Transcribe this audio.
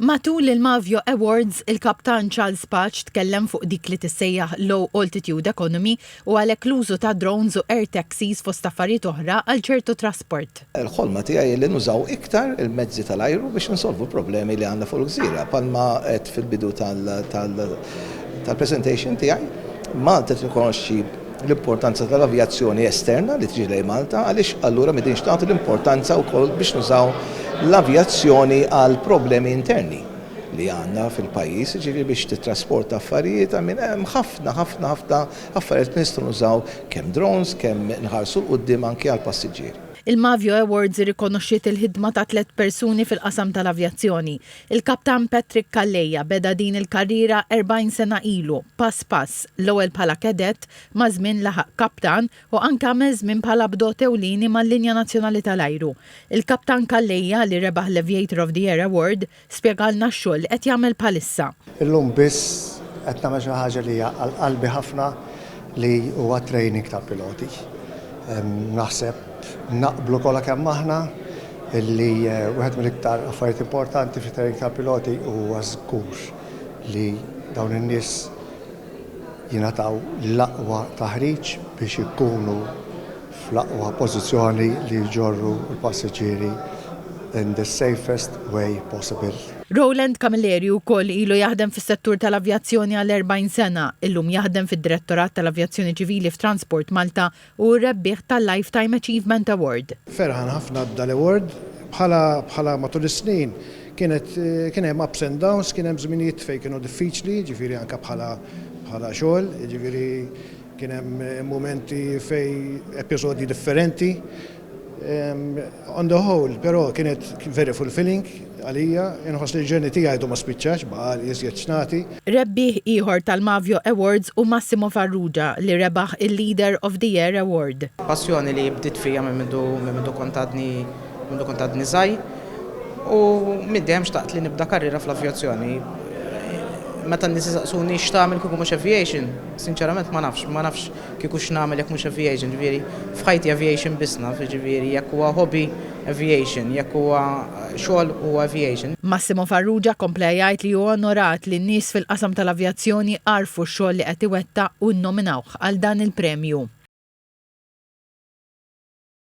Matul il-Mavio Awards, il-Kaptan Charles Pace tkellem fuq dik li tissejjaħ Low Altitude Economy u għalhekk l-użu ta' drones u air taxis fost affarijiet oħra għal ċertu trasport. Il-ħolma tiegħi hi li nużaw iktar il-mezzi tal-ajru biex insolvu l-problemi li għandna fuq il-gżira. Bħalma għedt fil-bidu tal-presentation tiegħi, Malta tirrikonoxxi l-importanza tal-avjazzjoni esterna li tiġi lejn Malta għaliex allura m'qegħdinx nagħtu l-importanza wkoll biex nużaw l-avjazzjoni għal problemi interni li għandna fil-pajjiż, jiġifieri biex tittrasporta affarijiet, I mean hemm ħafna ħafna ħafna affarijiet li nistgħu nużaw kemm drones, kemm inħarsu 'l quddiem anki għall-passiġġieri. Il-Mavio Awards irrikonoxxiet il-ħidma ta' tlett persuni fil-qasam tal-avjazzjoni. Il-Kaptan Patrick Calleja beda din il-karriera 40 sena ilu, pass pass, l-ewwel bħala cadet, maż-żmien laħaq kaptan u anke għamel żmien bħala bdot ewlieni mal-Linja Nazzjonali tal-Ajru. Il-Kaptan Calleja, li rebaħ l-Aviator of the Year Award, spjegalna x-xogħol li qed jagħmel bħalissa. Illum biss qed nagħmel xi ħaġa li hija għal qalbi ħafna li huwa t-training tal-piloti. Naħseb naqblu kollha kemm aħna illi wieħed mill-iktar affarijiet importanti fit-training tal-piloti huwa żgur li dawn in-nies jingħataw l-aqwa taħriġ biex ikunu fl-aqwa pożizzjoni li jġorru l-passiġġieri in the safest way possible. Roland Camilleri wkoll ilu jaħdem fis-settur tal-avjazzjoni għal 40 sena. Illum jaħdem fid-Direttorat tal-Avjazzjoni Ċivili f'Transport Malta u hu rebbieħ tal-Lifetime Achievement Award. Ferħan ħafna b'dal-award. Bħala bħala matul is-snin kienet kien hemm ups and downs, kien hemm żminijiet fejn kienu diffiċli, jiġifieri anke bħala bħala xogħol, jiġifieri kien hemm mumenti fejn episodji differenti. On the whole, però kienet very fulfilling għalija, inħoss li l-journey tiegħi għadu ma spiċċax, baqagħli iżjed x'nagħti. Rebbieħ ieħor tal-Mavio Awards hu Massimo Farrugia li rebaħ il-Leader of the Year Award. Passjoni li bdiet fija minn mindu minn mindu kont għadni mindu kont għadni żgħir u minn dejjem xtaqt li nibda karriera fl-avjazzjoni. Meta n-nies isaqsuni x'tagħmel kieku mhux aviation, sinċerament ma nafx, ma nafx Kieku x'nagħmel jekk mhux aviation, ġifieri f'ħajti aviation biss naf, jiġifieri jekk huwa hobby aviation, jekk huwa xogħol huwa aviation. Massimo Farrugia kompla jgħid li hu onorat li n-nies fil-qasam tal-avjazzjoni għarfu x-xogħol li qed iwettaq u nnominawh għal dan il-premju.